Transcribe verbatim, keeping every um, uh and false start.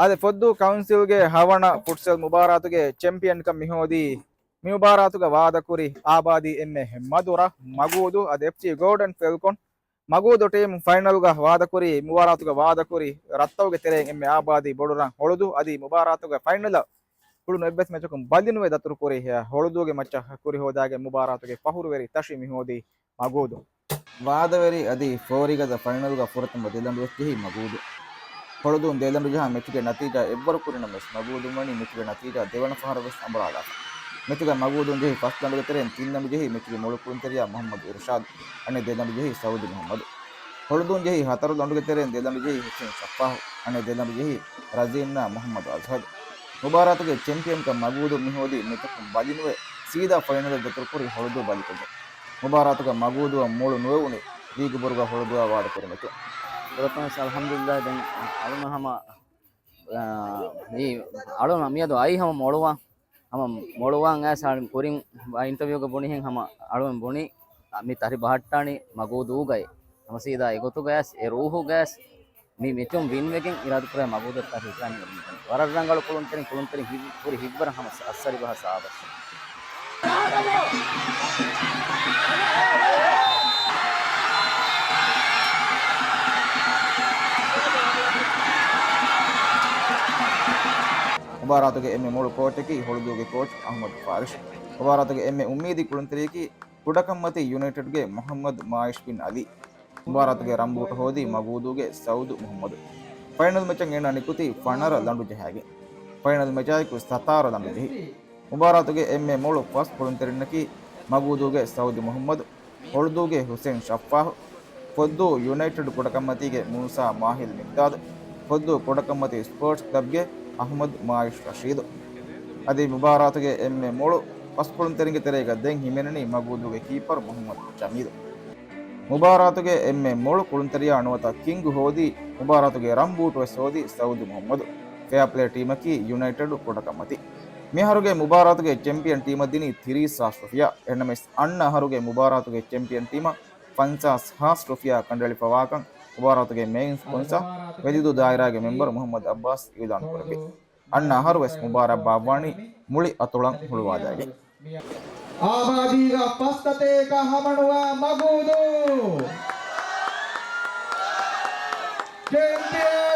އަދި ފޮއްދޫ ކައުންސިލްގެ ހަވަނަ ފުޓްސަލް މުބާރާތުގެ ޗެމްޕިއަންކަން މިހޯދީ މި މުބާރާތުގަ ވާދަކުރި އާބާދީ އެންއޭ މަދުރަ މަގޫދޫ އަދި އެފްސީ ގޯލްޑަން ފެލްކޮން. މަގޫދޫ ޓީމް ފައިނަލްގަ ވާދަކުރި، މުބާރާތުގަ ވާދަކުރި ރައްތަވުގެ ތެރެއިން އެންމެ އާބާދީ ބޮޑުރަށް ހޮޅުދޫ އަދި މުބާރާތުގެ ފައިނަލަށް ކުޅުނު އެއްވެސް މެޗަކުން ބަލިނުވެ ދަތުރުކުރި ހޮޅުދޫގެ މައްޗަށް ކުރި ހޯދާގެން މުބާރާތުގެ ފަހުރުވެރި ތަށި މިހޯދީ މަގޫދޫ. ވާދަވެރި އަދި ފޯރިގަދަ ފައިނަލްގަ ފުރަތަމަ ދެލަނޑުވެސް ޖެހީ މަގޫދޫ. ހޮޅުދޫން ދެލަނޑުޖަހާ މެޗުގެ ނަތީޖާ އެއްވަރު ކުރިނަމަވެސް، މަގޫދޫން ވަނީ މެޗުގެ ނަތީޖާ ދެވަނަ ފަހަރަށް ވެސް އަނބުރާލާފަ. މެޗުގަ މަގޫދޫން ޖެހި ފަސް ލަނޑުގެ ތެރެއިން ތިން ލަނޑު ޖެހީ މެޗުގެ މޮޅު ކުޅުންތެރިޔާ މުހައްމަދު އިރުޝާދު، އަނެއް ދެ ލަނޑު ޖެހީ ސައޫދު މުހައްމަދު. ހޮޅުދޫން ޖެހި ހަތަރު ލަނޑުގެ ތެރެއިން ދެ ލަނޑު ޖެހީ ހުސެން ސައްފާހު، އަނެއް ދެ ލަނޑު ޖެހީ ރަޒީންނާ މުހައްމަދު އަޒްހަދު. މުބާރާތުގެ ޗެމްޕިއަންކަން މަގޫދޫ މިހޯދީ މެޗަކުން ބަލިނުވެ، ސީދާ ފައިނަލަށް ދަތުރުކުރި ހޮޅުދޫ ބަލިކުއްޖެއް. މުބާރާތުގަ މަގޫދޫއަށް މޮޅު ނުވެވުނީ ލީގު ބުރުގަ ހޮޅުދޫއާ ވާދަކުރި މެޗުން. ފުރަތަމަ ވެސް އަލްޙަމްދުލިއްލާހް ދެން އަޅުމެން ހަމަ، އާ، މި އަޅުން މިއަދު އައީ ހަމަ މޮޅުވާން، ހަމަ މޮޅުވާން އައިސް އަޅުން ކުރިން އިންޓަވިއުގަ ބުނިހެން ހަމަ އަޅުން ބުނި މި ތަށި ބަހައްޓާނީ މަގޫދޫގައި. ހަމަ ސީދާ އެގޮތުގަޔަސް އެ ރޫހުގަޔަސް މި މެޗުން ވިންވެގެން އިރާދަކުރާ މަގޫދޫ ތަށި ހިފާނީ. ވަރަށް ރަނގަޅު ކުޅުންތެރިން، ކުޅުންތެރިން ހި-، ހުރި ހިތްވަރަށް ހަމަ އައްސަރި ބަހަށް ސާބަސް. މުބާރާތުގެ އެންމެ މޮޅު ކޯޗަކީ ހޮޅުދޫގެ ކޯޗް އަޙްމަދު ފާރިޝް. މުބާރާތުގެ އެންމެ އުއްމީދީ ކުޅުންތެރިޔަކީ ކުޑަކަންމަތީ ޔުނައިޓެޑްގެ މުޙައްމަދު މާއިޝް ބިން އަލީ. މުބާރާތުގެ ރަންބޫޓު ހޯދީ މަގޫދޫގެ ސައޫދު މުޙައްމަދު. ފައިނަލް މެޗަށް އޭނާ ނިކުތީ ފަނަރަ ލަނޑު ޖަހައިގެން. ފައިނަލް މެޗާއެކު ސަތާރަ ލަނޑު ޖެހި. މުބާރާތުގެ އެންމެ މޮޅު ފަސް ކުޅުންތެރިންނަކީ މަގޫދޫގެ ސައޫދު މުޙައްމަދު، ހޮޅުދޫގެ ހުސެން ޝައްފާހު، ފޮއްދޫ ޔުނައިޓެޑް ކުޑަކަންމަތީގެ މޫސާ މާހިލް މިގްދާދު، ފޮއްދޫ ކުޑަކަންމަތީ ސްޕޯޓްސް ކްލަބްގެ އަޙްމަދު މާއިޝް ރަޝީދު. އަދި މުބާރާތުގެ އެންމެ މޮޅު ފަސް ކުޅުންތެރިންގެ ތެރޭގަ ދެން ހިމެނެނީ މަގޫދޫގެ ކީޕަރު މުޙައްމަދު ޖަމީލު. މުބާރާތުގެ އެންމެ މޮޅު ކުޅުންތެރިޔާ ނުވަތަ ކިންގު ހޯދީ، މުބާރާތުގެ ރަންބޫޓުވެސް ހޯދީ ސައޫދު މުޙައްމަދު. ފެއާޕްލޭ ޓީމަކީ ޔުނައިޓެޑު ކުޑަކަންމަތީ. މިއަހަރުގެ މުބާރާތުގެ ޗެމްޕިއަން ޓީމަށް ދިނީ ތިރީސް ހާސް ރުފިޔާ. އެހެންނަމަވެސް، އަންނަ އަހަރުގެ މުބާރާތުގެ ޗެމްޕިއަން ޓީމަށް ފަންސާސް ހާސް ރުފިޔާ ކަނޑައެޅިފަވާކަން މުބާރާތުގެ މެއިން ސްޕޮންސާ ވެލިދޫ ދާއިރާގެ މެމްބަރު މުޙައްމަދު އައްބާސް އިޢުލާނު ކުރެއްވި. އަންނަ އަހަރު ވެސް މުބާރާތް ބާއްވާނީ މުޅި އަތޮޅަށް ހުޅުވާލައިގެން. އާބާދީގަ ފަސްތަތޭކަ ހަމަނުވާ މަގޫދޫ ޗެމްޕިއަން!